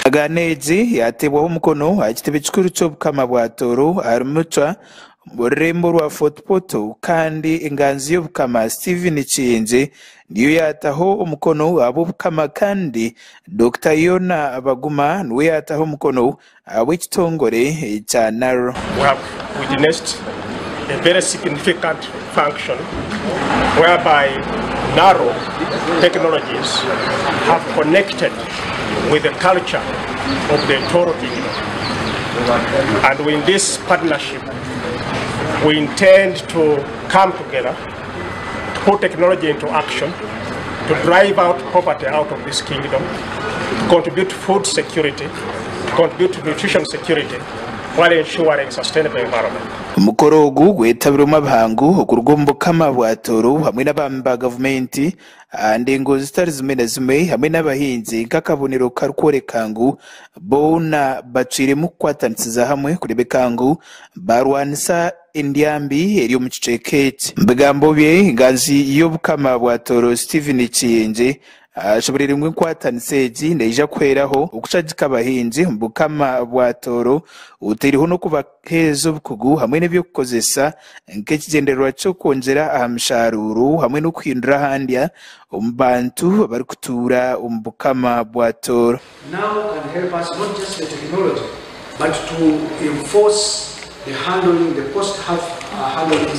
Endagaano egi yateebwaho omukono aha kitebe kikuru ky'Obukama bwa Tooro ahari Mutwa omu rurembo rwa Fort Portal kandi enganzi y'Obukama Stephen Kiyengye niyo yaataho omukono ahabw'Obukama kandi Dokita Yona Baguma niwe yaataho omukono ahabw'ekitongore kya NARO. We have witnessed a very significant function whereby NARO technologies have connected with the culture of the Toro Kingdom. And in this partnership, we intend to come together to put technology into action, to drive out poverty out of this kingdom, to contribute to food security, to contribute to nutrition security, while ensuring sustainable environment. Omukoro ogu gwetabirwemu abahangu okuruga omu Bukama bwa Tooro hamwe n'abaami ba gavumenti aha ndengo zitari zimwe na zimwe hamwe n'abahingi nk'akabonero karikworeka ngu boona bacwiremu kukwatanisiza hamwe kureebeka ngu barwanisa Endyambi eri omu kicweka eki. Omu bigambo bye, enganzi y'Obukama bwa Tooro Stephen Kiyingi ashoboreire ngu enkwatanisa egi neija kuhweraho okushagika abahingi omu Bukama bwa Tooro oteireho n'okubaheereza obukugu hamwe n'eby'okukozesa nk'ekigyendererwa ky'okwongyera aha misharuuro hamwe n'okuhindura aha ndya omu bantu abarikutuura omu Bukama bwa Tooro. Now can help us not just the technology but to enforce the handling, the post handling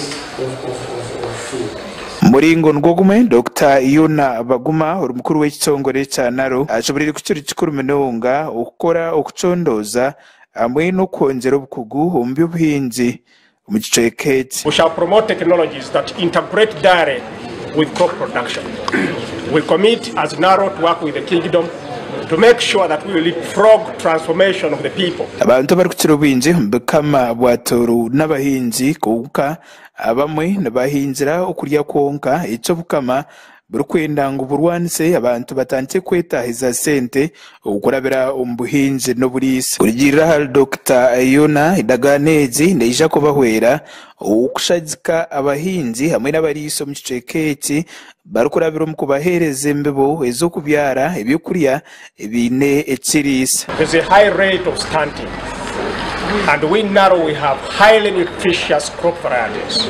of, of, of, of food. Omuringo nigwo gumwe, Dokita Yona Baguma ori mukuru w'ekitongore kya NARO ashoboreire ku kiri kikuru munonga okukora okucondooza hamwe n'okwongyera obukugu omu by'obuhingi omu kicweka eki. We shall promote technologies that integrate dairy with crop production. We commit as NARO to work with the Kingdom to make sure that we leapfrog transformation of the people. Abantu abarikukira obwingi omu bukama bwa Tooro n'abahingi kwonka abamwe nibahingira okurya kwonka eki obukama burikwenda ngu burwanise abantu batandikye kwetahiza sente okurabira omu buhingi n'oburiisa. Kurugiirira ahari Dokita Yona, endagaano egi neija kubahwera okushagika abahingi hamwe n'abariisa omu kicweka eki barikurabira omu kubaheereza embibo ez'okubyara ebyokurya ebiine ekiriisa. There's a high rate of stunting and we NARO we have highly nutritious crop varieties.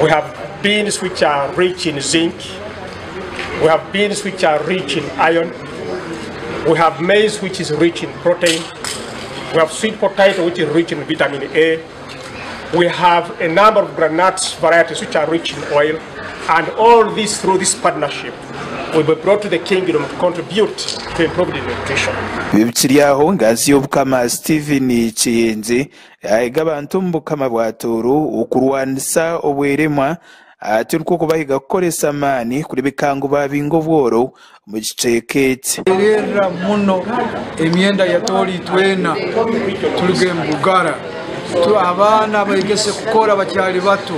We have beans which are rich in zinc, we have beans which are rich in iron, we have maize which is rich in protein, we have sweet potato which is rich in vitamin A, we have a number of groundnuts varieties which are rich in oil, and all this through this partnership will be brought to the kingdom to contribute to improved nutrition. Ebi bikiri aho, enganzi y'Obukama Stephen Kiyingi Yahiga abantu omu Bukama bwa Tooro okurwanisa obweremwa atyo nikwo kubahiga kukoresa amaani kureebeka ngu baabinga obworo omu kicweka eki. Erera muno emyenda ya Tooro itwena turuge mubugara. Abaana abaegese kukora bakyali bato.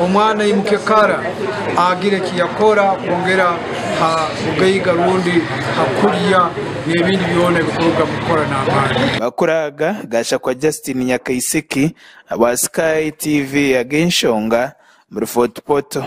Omwana aimuke kara agire eki yakora kwongera ha bugaiga rundi ha kulya n'ebindi byona ebikuruga mu kukora n'amaani. Amakuru aga gashakwa Justine Nyakaisiki ahabwa Sky TV ag'enshonga omuri Fort Portal.